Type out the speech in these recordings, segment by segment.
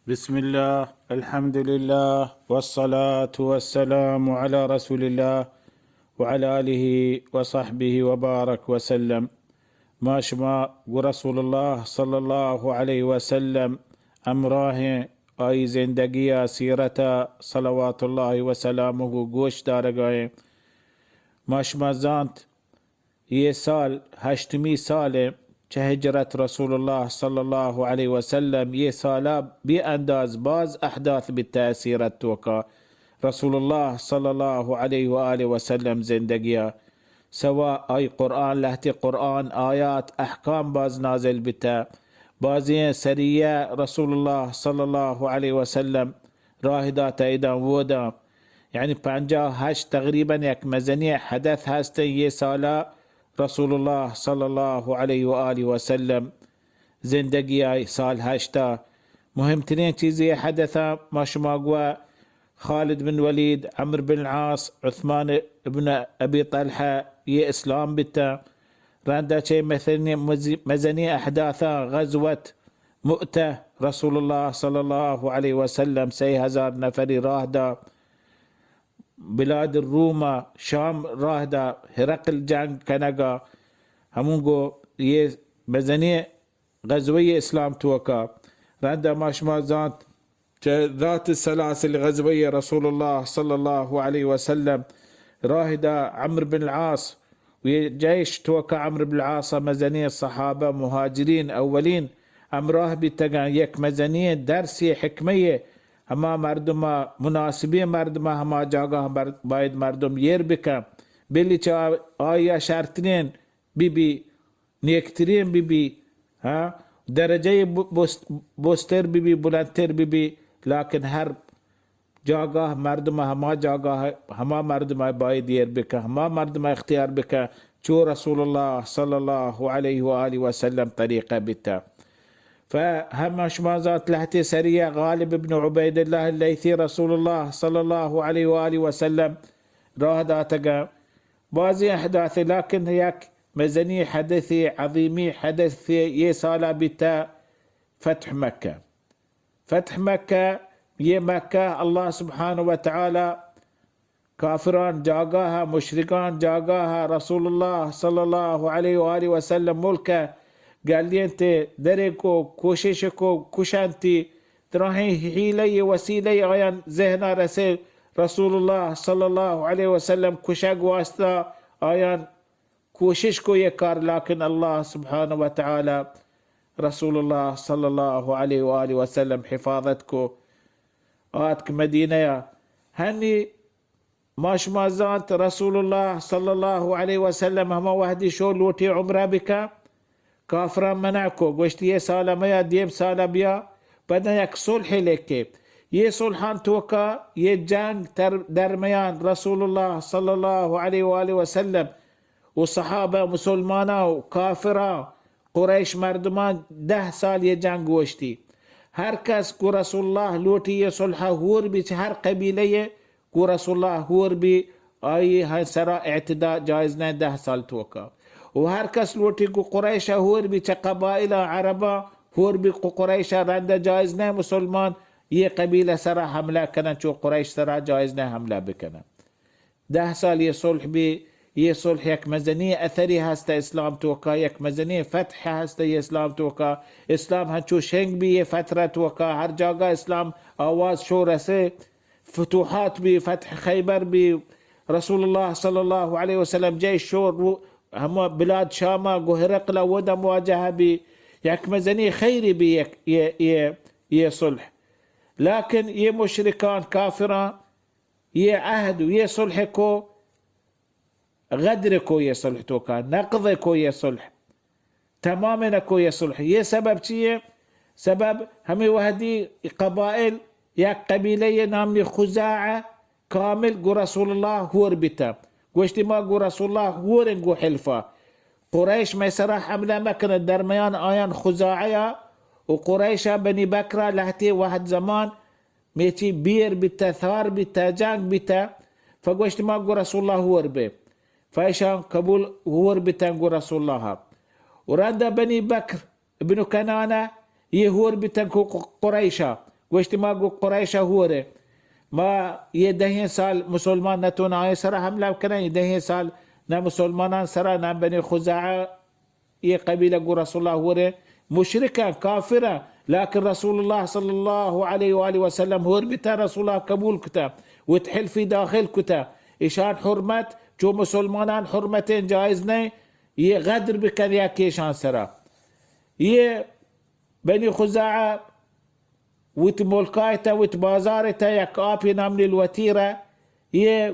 بسم الله، الحمد لله، والصلاة والسلام على رسول الله، وعلى آله وصحبه وبارك وسلم. ما شما گو رسول الله صلى الله عليه وسلم امراهين، آئی زندگی ء سیرت ء صلوات الله وسلامه گوش دارگائیں. ما شما زانت یہ سال ہشتمی سال ء چہ ہجرت رسول اللہ صلی اللہ علیہ وسلم، یہ سالا بے انداز باز احداث بیتہ سیرت توکا. رسول اللہ صلی اللہ علیہ و آلہ وسلم زندگیا سوا آئی قرآن، لہتے قرآن آیات احکام باز نازل بیتہ. بازیں سریہ رسول اللہ صلی اللہ علیہ وسلم راہ داتہ اداں ووداں. یعنی پنجاہ ہشت تقریباً یک مزنی حدث ہستیں یہ سالا رسول اللہ صلی اللہ علیہ و آلہ وسلم زندگی آئی سال ہشتا. مہمترین چیزی حدثا ما شما گوا خالد بن ولید، عمرو بن العاص، عثمان ابن ابی طلحہ یہ اسلام بیتا. رندا چہ مزنی، مزنی احداثا غزوت مؤتہ، رسول اللہ صلی اللہ علیہ وسلم سئے ہزار نفری راہ دا، بلاد الروم ء شام راہ دا، ہرقل جنگ کنگا، ہمون گو یہ مزنی غزوہ اسلام توکا. رندا ما شما زانت چہ ذات السلاسل غزوہ رسول اللہ صلی اللہ علیہ وسلم راہ دا عمرو بن العاص و یہ جیش توکا عمرو بن العاص مزنی صحابہ مہاجرین اولین ہمراہ بیتگاں. یک مزنی درسی حکمہ ہما مردم، مناسبیں مردم ہما جاگہ بر-، باید مردم یر بکن، بلی چہ آ-، آیا شرطرین بی بی، نیکترین بی بی، ہاں، درجہ ب-، بست-، بستر بی بی، بلندتر بی بی، لیکن ہر جاگہ مردم ہما جاگہ ہما مردم باید یر بکن، ہما مردم اختیار بکن، چو رسول اللہ صلی اللہ علیہ و آلہ وسلم طریقہ بیتا. فہما شما زانت لہتے سریہ غالب ابن عبید اللہ اللیثی رسول اللہ صلی اللہ علیہ و آلہ وسلم راہ داتگا. بازی احداث، لیکن یک مزنی حدث، عظیمی حدث یہ سالا بیتا فتح مکہ. فتح مکہ، یہ مکہ اللہ سبحانہ و تعالی کافران جاگاہ، مشرکان جاگاہ، رسول اللہ صلی اللہ علیہ و آلہ وسلم ملک گلینت، درے کو کوشش کو کشنتی، دراہیں حیلہ وسیلہ آیان ذہنا رسے، رسول اللہ صلی اللہ علیہ وسلم کشگ واسطہ آیان کوشش کو یہ کار، لیکن اللہ سبحانہ و تعالی رسول اللہ صلی اللہ علیہ و آلہ وسلم حفاظت کو. آتک مدینہ یا ہنی ما شما زانت رسول اللہ صلی اللہ علیہ وسلم ہما وحدی شو لوٹی عمرہ بکا، کافران منع کو، گوشت یہ سال میا، دیم سال بیا، پدا یک صلح لکے. یہ صلحان توکا یہ جنگ تر درمیان رسول اللہ صلی اللہ علیہ و آلہ وسلم و صحابہ، مسلماناں و کافراں، قریش مردماں دہ سال یہ جنگ گوشتی. ہر کس گو رسول اللہ لوٹی یہ صلح ہور بی، چہ ہر قبیلہ یہ گو رسول اللہ ہور بی، آئی ہن سرا اعتداء جائز نہ دہ سال توکا. و ہر کس لوٹی گو قریش ہور بی، چہ قبائل عرباں ہور بی، گو قریش رندہ جائز نہ مسلمان یہ قبیلہ سرا حملہ کنن، چو قریش سرا جائز نہ حملہ بکنن. دہ سال یہ صلح بی، یہ صلح یک مزنی اثری ہست اسلام توکا، یک مزنی فتح ہست یہ اسلام توکا. اسلام ہنچو شنگ بی یہ فترہ توکا، ہر جاگہ اسلام آواز شو رسے، فتوحات بی، فتح خیبر بی، رسول اللہ صلی اللہ علیہ وسلم جیش شو رو-، ہما بلاد شاما گو ہرقل ودا مواجہہ بی، یک مزنی خیری بی یک، یہ، یہ، یہ صلح. لیکن یہ مشرکان، کافران، یہ عہد و یہ صلح کو، غدر کو یہ صلح توکا، نقض کو یہ صلح، تمام نہ کو یہ صلح. یہ سبب چیے؟ سبب ہمیں وحدی قبائل، یک قبیلہ یہ نام نی خزاعہ، کامل گو رسول اللہ ہور بیتا. گوشتی ما گو رسول اللہ ہورن گو حلفا. قریش مئے سرا حملہ مکنہ، درمیان آیان خزاعہ و قریشا بنی بکرا لہتے وحد زمان میچی بیر بیتہ، ثار بیتہ، جنگ بیتہ، فگوشت ما گو رسول اللہ ہور بے. فایشان قبول ہور بیتن گو رسول اللہ. و رندا بنی بکر ابن کنانہ یہ ہور بیتن کو ق-، قریشا. گوشتی، ما گو قریش ءَ ہورے، ما یہ دہیں سال مسلمان نہ تو نہ آئیں سرا حملہ کنیں، یہ دہیں سال نہ مسلمانان سرا نہ بنی خزاعہ یہ قبیلہ گو رسول اللہ ہورے، مشرکاں، کافراں، لیکن رسول اللہ صلی اللہ علیہ وآلہ وسلم ہور بیتا، رسول اللہ قبول کتا، وت حلفی داخل کتا۔ ایشان حرمت چو مسلمانان حرمتیں جائز نہیں، یہ غدر بکن یا کیشان سرا۔ یہ بنی خزاعہ وت ملکا اتہ، وت بازار اتہ، یک آپی نام نیل وتیرہ، یہ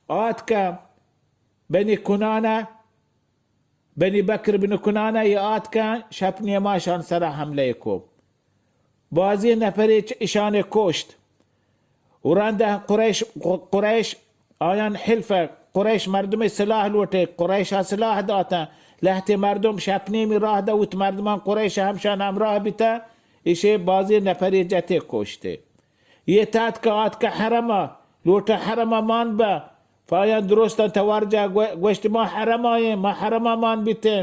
آتکہ بنی کنانہ، بنی بکر بن کنانہ، یہ آتکہ شپ نیماشان سرا حملہ کو۔ بازی نفری چ-، اشان کشت۔ و رندا قریش، قریش آیان حلف، قریش مردم سلاح لوٹے، قریش سلاح داتا، لہتے مردم شپ نیمی راہ دا، وت مردمان قریش ہمشان ہمراہ بیتا، ایشے بازی نفری جتے کشتے۔ یہ تاتکہ آتکہ حرما، لوٹا حرما مان با، فایان درستان تورجا گو-، گوشت، ما حرما ایں، ما حرما مان بیتے،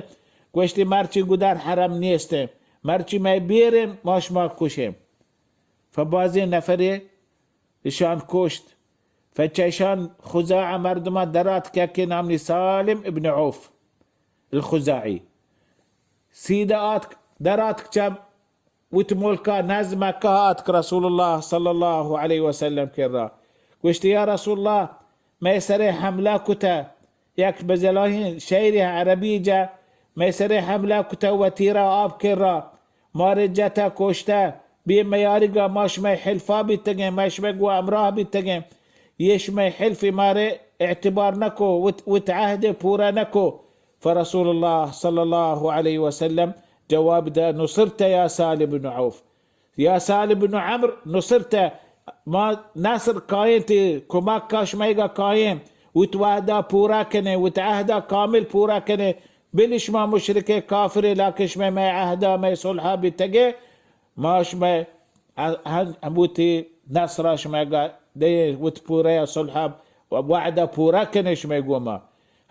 گوشت، مرچی گدار حرم نیستے، مرچی مئے بیریں، ما شما کشیں۔ فبازیں نفرے اشان کشت۔ فچہ اشان خزاعہ مردمان دراتک، یکے نامنی سالم ابن عوف الخزاعی۔ سیدہ آتک، دراتک چہ وت ملکا نزد مکہ آتک رسول اللہ صلی اللہ علیہ وسلم کرا۔ گوشت، یا رسول اللہ، مئے سرے حملہ کتہ، یک بزلاہیں شہرے عربی جا، مئے سرے حملہ کتہ، وتیرا آپ کرا، مارے جتہ کشتہ، بے میاریگا ما شمئے حلفا بیتگیں، ما شمئے گو ہمراہ بیتگیں، یہ شمئے حلف مارے اعتبار نکو، وت، وت عہد پورا نکو۔ فرسول اللہ صلی اللہ علیہ وسلم جواب دا، نصرت یا سالم بن عوف۔ یا سالم بن عمرو، نصرت، ما نصر کائیں، تی کمک کا شمئیگا کائیں، وت وعدہ پورا کنے، وت عہدہ کامل پورا کنے، بل شما مشرک کافر، لیکن شمئے مئے عہدہ مئے صلحہ بیتگے، ما شمئے ہ-، ہن-، ہموتی نصرہ شمئیگا دے، وت پورا صلحہ و وعدہ پورا کنے شمئے گوما۔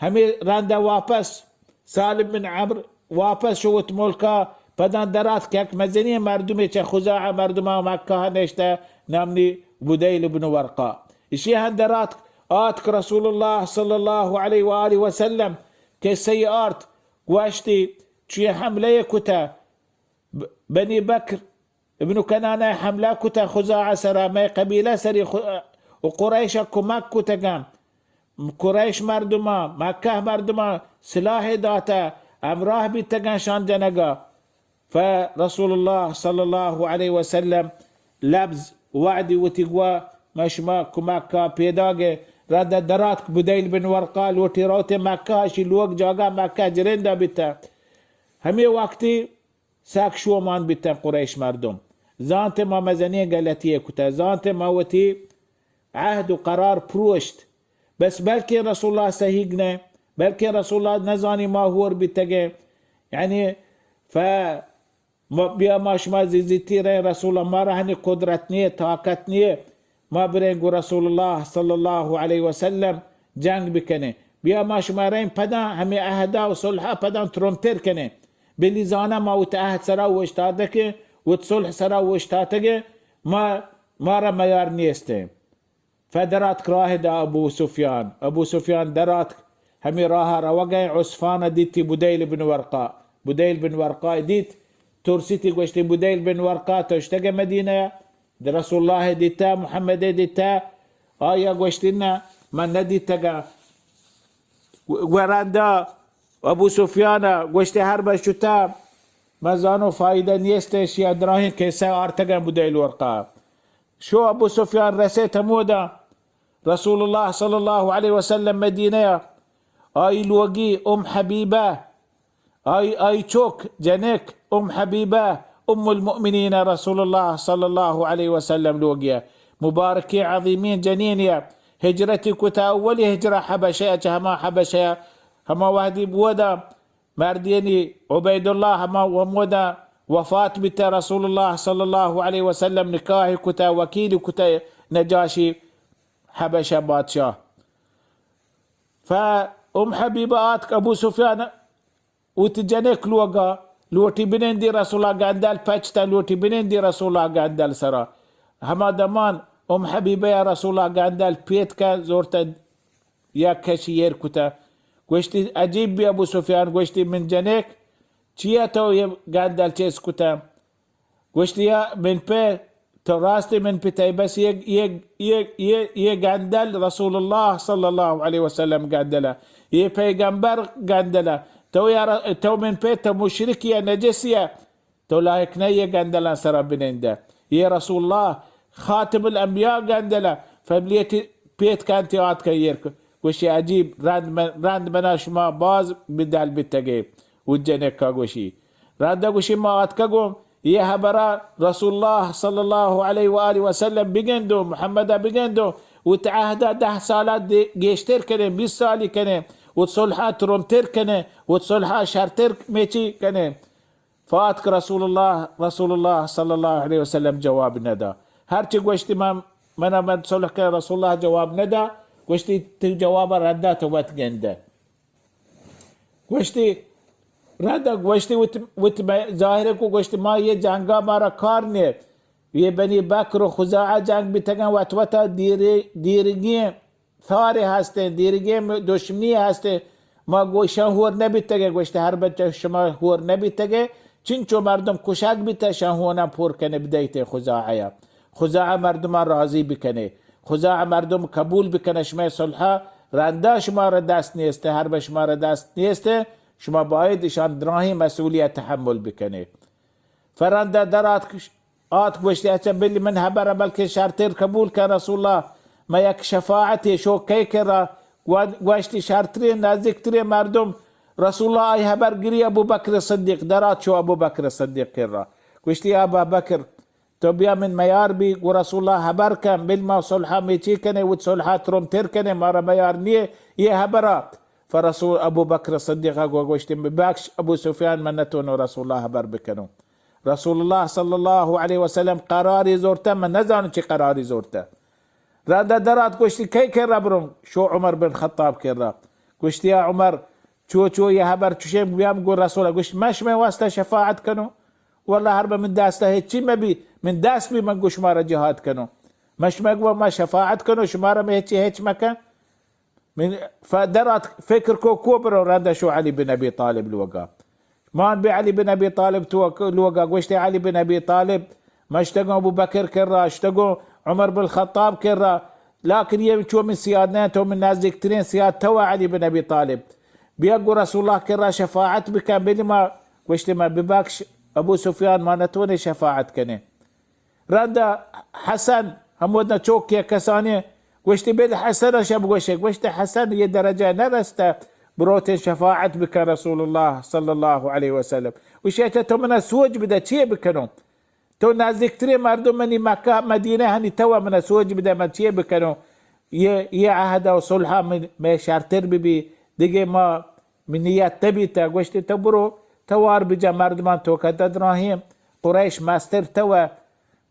ہمے رندا واپس سالم بن عمرو واپس شو وت ملکا، پداں دراتک یک مزنیں مردمے چہ خزاعہ مردماں مکہ نشتہ، نامنی بدیل بن ورقا۔ اشی ہم دراتک، آتک رسول اللہ صلی اللہ علیہ وآلہ وسلم قصہ آرت، گوشتی، چوی حملہ کتہ، ب-، بنی بکر ابن کنانہ حملہ کتہ خزاعہ سرا، مئے قبیلہ سری خ-، و قریشہ کمک کتگاں۔ قریش مردماں، مکہ مردماں سلاح داتہ، ہمراہ بیتگاں شان جنگا۔ فرسول اللہ صلی اللہ علیہ وسلم لبز وعدی وتی گوا، ما شما کمکا پیداگے۔ رد دراتک بدیل بن ورقا لوٹی روت مکہ، اشی لوگ جاگہ مکہ جرندہ بیتہ۔ ہمے وقتی سک شومان بیتن قریش مردم۔ زانت ما مزنیں غلطی کتہ، زانت ما وتی عہد و قرار پروشت۔ بس بلکن رسول اللہ سہیگ نہ، بلکن رسول اللہ نزانی ما ہور بیتگیں۔ یعنی ف-، ما، بیا ما شما زیزیتی رہے، رسول اللہ، مارا ہنی قدرت نیے، طاقت نیے۔ ما بریں گو رسول اللہ صلی اللہ علیہ وسلم جنگ بکنیں۔ بیا ما شما رئیں پداں ہمے عہدہ و صلحہ پداں ترندتر کنیں۔ بلی زاناں ما وت عہد سرا اوشتاتگیں، وت صلح سرا اوشتاتگیں، ما، مارا میار نیستیں۔ فدراتک راہ دا ابو سفیان۔ ابو سفیان دراتک ہمے راہ روگئیں، عصفان دیتی بدیل بن ورقا۔ بدیل بن ورقا دیت، ترسیتی گوشتی، بدیل بن ورقا تو اشتگے مدینہ؟ رسول اللہ دیتہ، محمد دیتہ، آیا گوشتی، نہ، من ندیتگا۔ گورندا ابو سفیان گوشتی، ہر بشتا، من زانو فائدہ نیست، شیا دراہیں کیسہ آرتگا بدیل ورقا۔ شو ابو سفیان رسیت ہمودا، رسول اللہ صلی اللہ علیہ وسلم مدینہ، آئی لوگی ام حبیبہ، آئی، آئی چوک جنک ام حبیبہ، ام المؤمنین رسول اللہ صلی اللہ علیہ وسلم لوگیا۔ مبارکیں عظیمیں جنینیا۔ ہجرتی کتا، اولی ہجرہ حبشہ، چہ ہما حبشہ، ہما وحدی بودا مردینی عبیداللہ ہما ومودا وفات بیتا، رسول اللہ صلی اللہ علیہ وسلم نکاح کتا، وکیل کتا نجاشی حبشہ بادشاہ۔ فا ام حبیبہ آتک ابو سفیان وتی جنک لوگا، لوٹی بنندی رسولا گندل پچتا، لوٹی بنندی رسولا گندل سرا۔ ہما دمان ام حبیبہ ءَ رسول اللہ گندل پیت کا زورتا یک کشی ایر کتا۔ گوشتی، عجیب بی ابو سفیان، گوشتی، من جنک چیا تو یہ گندل چیز کتا؟ گوشتی، یا من پہ تو راستی من پہ تئی بس یہ، یہ، یہ، یہ، یہ گندل رسول اللہ صلی اللہ علیہ وسلم گندل، یہ پیغمبر گندل، تو یا ر-، تو من پہ تو مشرکی یا نجسی، تو لائق نہ یہ گندلاں سرا بنندہ۔ یہ رسول اللہ خاتم الانبیاء گندلہ، فبلیتی پیت کنتی آتکہ ایر کو۔ گوشی، عجیب، رند من، رند منا شما باز بدل بیتگے۔ و جنکا گوشی، رندا گوشی، ما آتکگوں یہ حبرا رسول اللہ صلی اللہ علیہ و آلہ وسلم بگندو، محمد بگندو، و تا عہدہ دہ سالہ دے-، گیشتر کنے، بیست سالی کنے، و صلحہ ترمتر کنے، و صلحہ شرتر میچی کنے۔ فاتک رسول اللہ، رسول اللہ صلی اللہ علیہ وسلم جواب ندا۔ ہرچی گوشتی من، من، من صلح کہ رسول اللہ جواب ندا۔ گوشتی، تو جواب ردا تو وت گندہ۔ گوشتی، ردا گوشتی، وت، وت ظاہر کو گوشتی، ما یہ جنگا مارا کار نیت۔ یہ بنی بکر و خزاعہ جنگ بیتگن، وت وتا دیرے، دیرگی ثارے ہستیں، دیرگیں دشمنی ہستیں، ما گوشاں ہور نہ بیتگے، گوشتے، ہر بچہ شما ہور نہ بیتگے، چنچو مردم کشگ بیتہ، شاں ہوناں پور کنے بدیتے خزاعہ یا۔ خزاعہ مردمان راضی بکنے، خزاعہ مردم قبول بکنے، شما صلحہ رندا شما را دست نیستے، ہر بہ شما را دست نیستے، شما باید اشان دراہیں مسئولیت تحمل بکنے۔ فرندا در آتک، آتک گوشتی، اچھا بلی من حبر بلکہ شرتر قبول کن رسول اللہ، من یک شفاعتے شو کئی کرا، گو-، گوشتی شرترین نزدیکترین مردم رسول اللہ آئی حبر گری ابو بکر صدیق، در آت شو ابو بکر صدیق کرا۔ گوشتی ابا بکر، تو بیا من میار بی، گو رسول اللہ حبر کن، بل ما صلحہ میچی کنے، وت صلحہ ترمتر کنے، مارا میار نیے، یہ حبرا۔ فرسول ابو بکر صدیق گو گوشتی، ببخش ابو سفیان، من نتونو رسول اللہ حبر بکنو۔ رسول اللہ صلی اللہ علیہ وسلم قراری زورتہ، من نزانو چی قراری زورتہ۔ رندا درات گوشتی، کئی کرا بروں؟ شو عمر بن خطاب کرا۔ گوشتی، یا عمر، چو چو یہ حبر چوشیں بیام گو رسول۔ گوشت، من شمئے واسطہ شفاعت کنو؟ واللہ ہر بہ من دستا ہچی مبی، من دست بی من گو شمارا جہاد کنو۔ من شمئے گو ما شفاعت کنو، شمارا میں ہچی ہچ مکن۔ من ف-، درات فکر کو، کو برو؟ رندا شو علی بن ابی طالب لوگا۔ مان بی علی بن ابی طالب تو لوگا، گوشتے، علی بن ابی طالب، من شتگوں ابو بکر کرا، شتگوں عمر بن خطاب کرا، لیکن یہ چو من سیاد نہ، تو من نزدیکترین سیاد تو علی بن ابی طالب۔ بیا گو رسول اللہ کرا شفاعت بکن، بلی ما، گوشتے، ما ببخش ابو سفیان، ما نتونے شفاعت کنے۔ رندا حسن ہمودنا چوک یک کسانی گوشتی، بل حسن شب گوشے، گوشتے، حسن یہ درجہ نہ رستہ بروتیں شفاعت بکن رسول اللہ صلی اللہ علیہ وسلم۔ گوشے، اچھا تو منا سوج بدہ، چی بکنو؟ تو نزدیکترین مردم منی مکہ مدینہ ہنی، تو منا سوج بدہ، من چی بکنو؟ یہ، یہ عہد و صلحہ من، میں شرتر ببی، دیگه ما من نیت تبیت۔ گوشتی، تو برو، توار بجا مردمان تو کتا دراہیں، قریش مستر تو،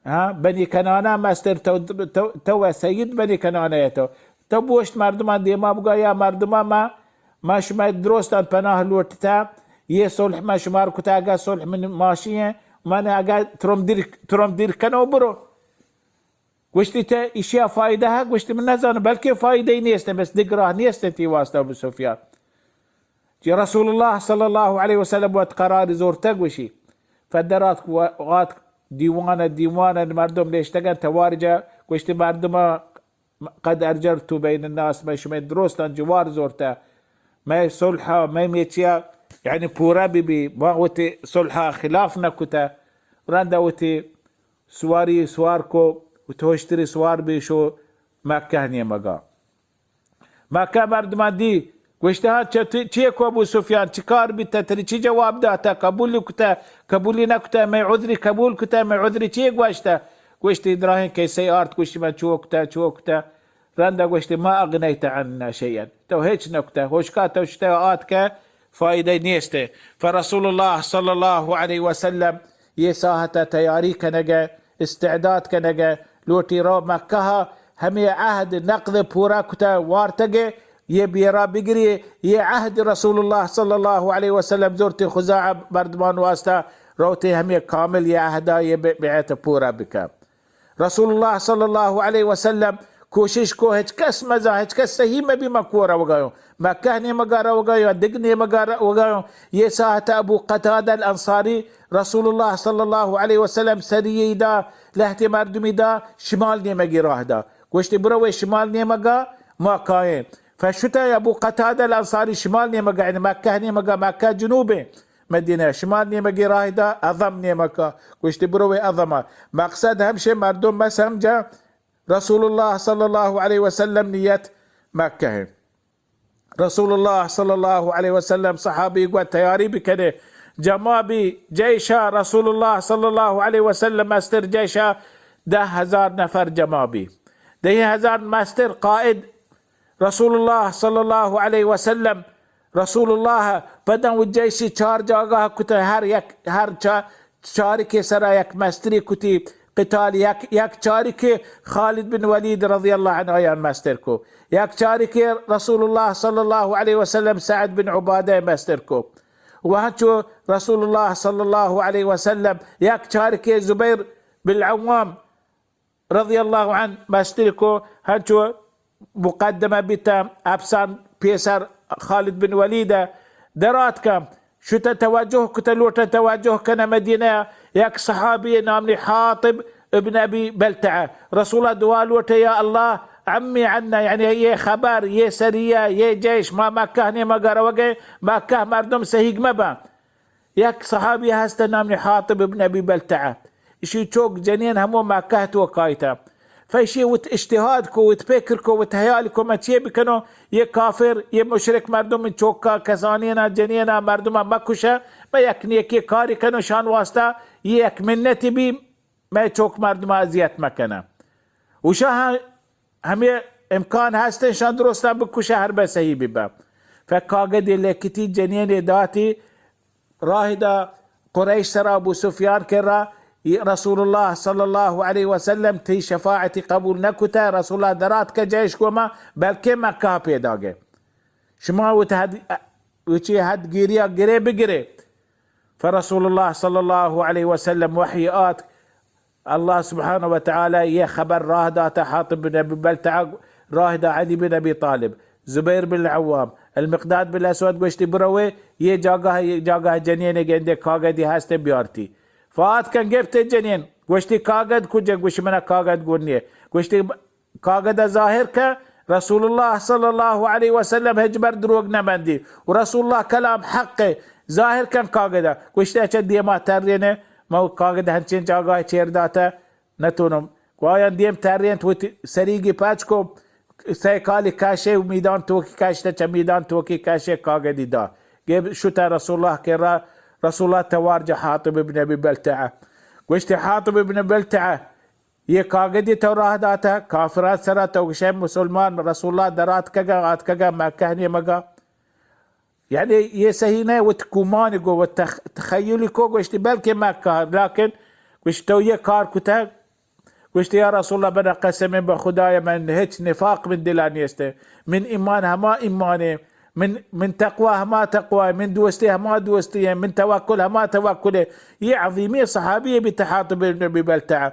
ہاں، بنی کنانہ مستر تو، تو، تو سید بنی کنانہ تو۔ تو بوشت مردمان دیما بگا، یا مردمان ما، ما شما درستان پناہ لوٹتا، یہ صلح ما شمار کتا، اگا صلح من ماشی ہیں، من اگا ترم دیر، ترم دیر کنو برو۔ گوشتی، تے ایشیا فائدہ ہے؟ گوشتی، من نزانو، بلکہ فائدہ ہی نیست، بس دگراہ نیست تی واسطہ ابو سفیان۔ جی رسول اللہ صلی اللہ علیہ وسلم وت قرار زورتہ گوشی، فدرات وات دیوان، دیوان مردم نشتگن توار جا، گوشتی، مردم قد ارجرت بین الناس، میں شمئے درستان جوار زورتہ، میں صلحہ، میں میچیا، یعنی پورا بی بی، ما وتی صلحہ خلاف نہ کتہ۔ رندا وتی سواری سوار کو، وتی ہوشتری سوار بی شو مکہ نیمگا۔ مکہ مردمان دی، گوشتہ، ہاں، چہ تی-، چی کو ابو سفیان، چی کار بیتہ، تری چی جواب داتہ، قبولی کتہ، قبولی نکتہ، میں عذری قبول کتہ، میں عذری چی گوشتہ؟ گوشتی، دراہیں کیسے آرت، گوشتی، من چو کتہ، چو کتہ۔ رندا گوشتی، ما اغنیت عنا شیئا، تو ہچ نکتہ، ہوشکا تو شتہ آتکہ، فائدہ نیست۔ فرسول اللہ صلی اللہ علیہ وسلم یہ ساعت تیاری کنگے، استعداد کنگے، لوٹی رو مکہ، ہمیں عہد نقد پورا کتا وارتگے، یہ بیرا بگری، یہ عہد رسول اللہ صلی اللہ علیہ وسلم زورتی خزاعہ مردمان واسطہ، روتی ہمیں کامل یہ عہدا یہ بی-، بیعت پورا بکا۔ رسول اللہ صلی اللہ علیہ وسلم کوشش کو ہچ کس مزا، ہچ کس صحیح مبی، ما کو روگایوں، مکہ نیمگا روگایوں، دگ نیمگا روگایوں۔ یہ ساعت ابو قتادہ الانصاری رسول اللہ صلی اللہ علیہ وسلم سریہ دا، لہتے مردمی دا، شمال نیمگی راہ دا۔ گوشتی، بروے شمال نیمگا، ما کائیں۔ فشتا ابو قتادہ الانصاری شمال نیمگا، یعنی مکہ نیمگا، مکہ جنوبیں، مدینہ شمال نیمگی راہ دا، اضم نیمگا۔ گوشتی، بروے اضما۔ مقصد ہمشے مردم مسمجا رسول اللہ صلی اللہ علیہ وسلم نیت مکہ ہیں۔ رسول اللہ صلی اللہ علیہ وسلم صحابی گو تیاری بکنے۔ جمع بی جیشا، رسول اللہ صلی اللہ علیہ وسلم مستر جیشا دہ ہزار نفر جمع بی۔ دہ ہزار مستر قائد رسول اللہ صلی اللہ علیہ وسلم، رسول اللہ پدن و جیشی چار جاگہ کتے، ہر یک، ہر چا-، چارکے سرا یک مستری کتی قتال، یک، یک چارکے خالد بن ولید رضی اللہ عنہ آیان مستر کو، یک چارکے رسول اللہ صلی اللہ علیہ وسلم سعد بن عبادہ مستر کو، و ہنچو رسول اللہ صلی اللہ علیہ وسلم یک چارکے زبیر بن العوام رضی اللہ عنہ مستر کو، ہنچو مقدمہ بیتا، اپسان پیسر خالد بن ولید درات کا، شتا توجہ کتا، لوٹا توجہ کنا مدینہ، یک صحابی نام نی حاطب ابن ابی بلتعہ۔ رسول اللہ دعا لوٹے، یا اللہ، عمی عنا، یعنی یہ خبر، یہ سریہ، یہ جیش، ما مکہ نیمگا روگے، مکہ مردم سہیگ مبا۔ یک صحابی ہست نام نی حاطب ابن ابی بلتعہ۔ اشی چوک جنین ہمو مکہ توکا ایتا۔ فیشی وت اجتہاد کو، وت فکر کو، وت حیال کو، من چیے بکنو؟ یہ کافر، یہ مشرک مردم من چوکا کسانینا، جنینا، مردما مکشہ، من یک نیکی کاری کنو شان واسطہ، یہ یک منتی بی، مئے چوک مردم اذیت مکنہ۔ و شاہ ہمے امکان ہستیں شان درستاں بکشہ، ہر بہ صحیح ببہ۔ فہ کاگدے لکتی، جنینے داتی، راہ دا قریش سرا، ابو سفیان کرا، رسول اللہ صلی اللہ علیہ وسلم تئی شفاعتی قبول نکتہ، رسول اللہ درات کہ جیش گوما، بلکہ مکہ پیدا گئے۔ شما وت حد، وچی حد گیریا گرے بگرے۔ فرسول اللہ صلی اللہ علیہ وسلم وحی آت، اللہ سبحانہ و تعالی یہ خبر راہ داتا، حاطب بن ابی بلتعہ راہ دا علی بن ابی طالب، زبیر بن العوام، المقداد بن الاسود گوشتی، بروے یہ جاگہ، یہ جاگہ جنین گندے کاگدی ہستے بیارتی۔ فات کن گپت جنین، گوشتی، کاگد کجا؟ گوشی، منا کاگد گون نیے۔ گوشتی، کاگد ظاہر کہ رسول اللہ صلی اللہ علیہ وسلم ہچبر دروگ نہ بندی و رسول اللہ کلام حق۔ ظاہر کن کاگد۔ گوشتی، اچھا دیما ترینہ، ما کاگد ہنچین جاگہ چیر داتا نتونم۔ گو آیان دیم ترینت، وتی سریگی پچ کو، سیکالی کشے و میدان توکی کشتہ، چہ میدان توکی کشے کاگدی دا۔ گیب شتہ رسول اللہ کرا، رسول اللہ توار جا حاطب ابن ابی بلتعہ۔ گوشتی، حاطب ابن بلتعہ، یہ کاگدی تو راہ داتہ کافرات سرا، تو گشے مسلمان، رسول اللہ در آتکگا، آتکگا مکہ نیمگا۔ یعنی یہ صحیح نہ، وت گمان گو، وت تخ-، تخیلی کو، گوشتی بلکہ مکہ، لیکن گوشت تو یہ کار کتہ، گوشتی، یا رسول اللہ، بنا قسم بہ خدای، من ہچ نفاق من دلا نیست، من ایمان ہما ایمانے، من، من تقوی ہما تقوی، من دوستی ہما دوستی، من توکل ہما توکل۔ یہ عظیمی صحابی بی حاطب بن ابی بلتعہ۔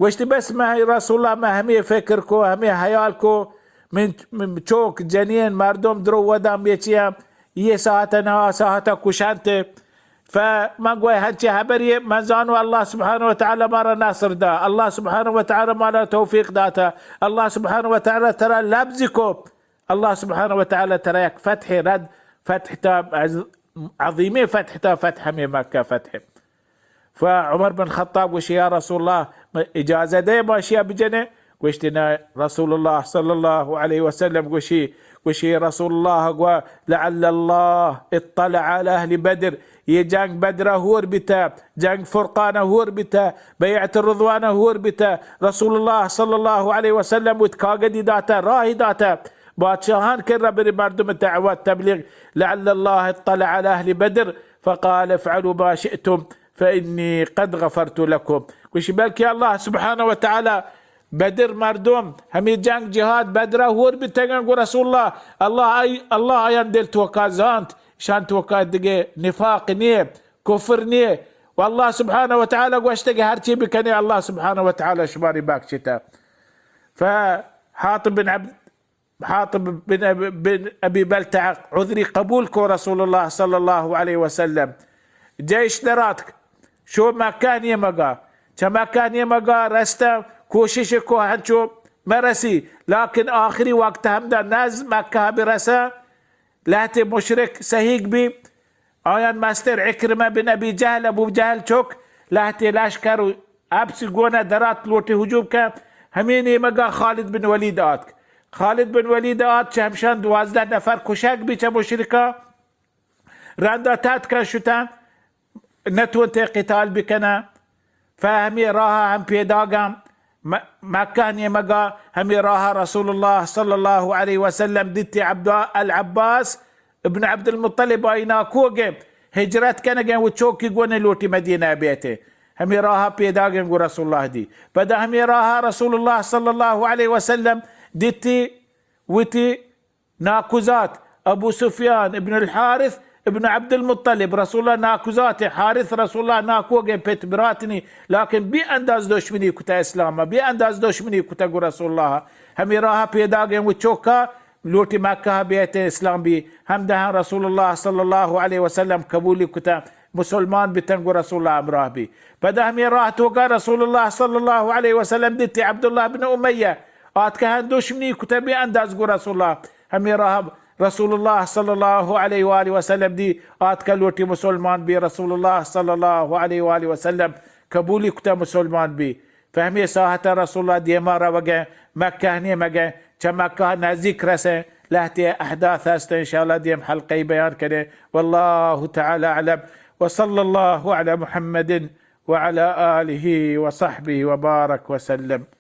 گوشتی، بس من رسول اللہ، من ہمے فکر کو، ہمے حیال کو، من، من چوک جنین مردم درو ودان بیچیاں، یہ ساعت نہ آ ساعت کشنت۔ فمن گوئے ہنچی حبری، من زانو اللہ سبحانہ و تعالی مارا نصر دا، اللہ سبحانہ و تعالی مارا توفیق داتا، اللہ سبحانہ و تعالی ترا لبز کو، اللہ سبحانہ و تعالی ترا یک فتح رد، فتح تا عظ-، عظیمی فتح تا فتح ہمیں مکہ فتح۔ فعمر بن خطاب گوشی، یا رسول اللہ، اجازہ دے ما اشیا بجنے؟ گوشتی، نہ۔ رسول اللہ صلی اللہ علیہ وسلم گوشی، گوشی، رسول اللہ گوا، لعل اللہ اطلع علی اہل بدر، یہ جنگ بدر ہور بیتا، جنگ فرقان ہور بیتا، بیعت رضوان ہور بیتا۔ رسول اللہ صلی اللہ علیہ وسلم وت کاگدی داتا، راہی داتا، بادشاہان کرا بری مردم دعوت تبلیغ، لعل اللہ اطلع علی اہل بدر فقال افعلوا ما شئتم فإني قد غفرت لكم۔ گوشی، بلکہ اللہ سبحانہ و تعالی بدر مردم، ہمیں جنگ جہاد بدرا ہور بیتگن، گو رسول اللہ، اللہ آئی، اللہ آیان دل توکا زانت، شان توکا دگہ نفاق نیے، کفر نیے، و اللہ سبحانہ و تعالی گوشتگ ہرچی بکنے اللہ سبحانہ و تعالی شماری بخشتا. فحاطب بن عبد حاطب بن أبي، بن أبي بلتعة عذری قبول کو رسول اللہ صلی اللہ علیہ وسلم. جیش دراتک، شو مکہ نیمگا، چہ مکہ نیمگا رستہ، کوشش کو ہنچو مرسی، لیکن آخری وقت ہمدا نز مکہ برسہ، لہتے مشرک سہیگ بی، آیان مستر عکرمہ بن ابی جہل، ابو جہل چک، لہتے لشکر و اپسی گونہ درات لوٹی ہجوم کن، ہمے نیمگا خالد بن ولید آتک. خالد بن ولید آت، چہ ہمشان دوازدہ نفر کشگ بی چہ مشرکا، رندا تتکن شتن، نتونتے قتال بکنن. فہ ہمے راہ ہم پیداگاں م-، مکہ نیمگا ہمے راہ رسول اللہ صلی اللہ علیہ وسلم دیتی عبد، العباس ابن عبد المطلب آئی ناکوگے ہجرت کنگے و چوکی گونے لوٹی مدینہ بیتے. ہمے راہ پیداگیں گو رسول اللہ دی. پدا ہمے راہ رسول اللہ صلی اللہ علیہ وسلم دیتی وتی ناکوزات ابو سفیان ابن الحارث ابن عبد المطلب، رسول اللہ ناکوزات، حارث رسول اللہ ناکوگیں پت براتنی، لیکن بے انداز دشمنی کتا اسلام، بے انداز دشمنی کتا گو رسول اللہ. ہمے راہ پیداگیں و چوکا لوٹی مکہ بیت اسلام بی، ہمدہاں رسول اللہ صلی اللہ علیہ وسلم قبولی کتا، مسلمان بتن گو رسول اللہ ہمراہ بی. پدا ہمے راہ توکا رسول اللہ صلی اللہ علیہ وسلم دیتی عبداللہ بن امیہ آتکہ ہن دشمنی کتہ بے انداز گو رسول اللہ. ہمے راہ رسول اللہ صلی اللہ علیہ وآلہ وسلم دی آتکہ لوٹی مسلمان بی، رسول اللہ صلی اللہ علیہ وآلہ وسلم قبولی کتہ مسلمان بی. فہمی ساحت رسول اللہ دیما روگے، مکہ نیمگے، چہ مکہ نزدیک رسے، لہتے احداث ہست انشاءاللہ دیم حلقہ بیان کرے. واللہ تعالی اعلم، وصلی اللہ علی محمد وعلى آله وصحبه وبارك وسلم.